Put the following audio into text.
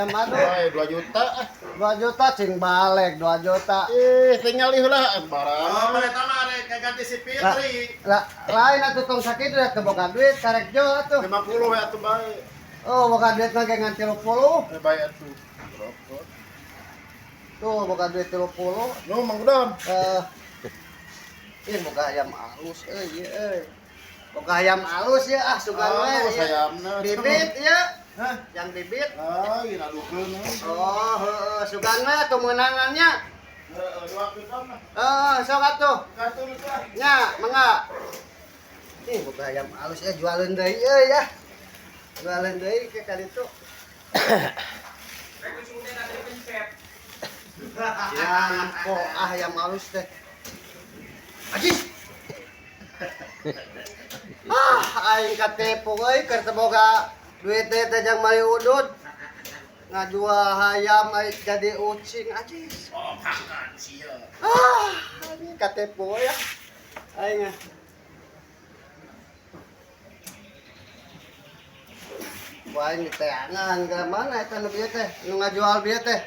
Ayam adu. Bae 2 juta ah. 2 juta cing balik 2 juta. Eh, tinggal heula barang. Oh, mereka mah rek ganti si Lah, Fitri. lah, lain atuh tong sakitu ya teu boga duit karek jo atuh. 50 we atuh bae. Oh, boga duit mah ge ngan 30. Eh, bae atuh. Rokok. Tuh boga duit 30. Nu Mang Udon. Eh, ih boga ayam alus euy ieu euy. Boga ayam alus ya ah sugan we. Alus Ieu. ayamna. Bibit ya. Hah? Yang bibit. Ah, ieu adukeun. Oh, heeh, sugan we atuh meunangannya. Heeh, dua juta mah. Heeh, sok atuh. Katur tah. Nya, mangga. Ih, boga ayam alus ya jualeun deui euy ya. Jualeun deui ke kali itu. Ya, nempo ah ayam alus teh. Ajis. Ah, aing katipu euy keur teu boga duit teh teh jang mali udud. Ngajual hayam aing jadi ucing ajis. Oh, makan sia. Ah, ini katipu ya. Aing ah. Wah, ini teangan ke mana eta nu bieu teh? Nu ngajual bieu teh?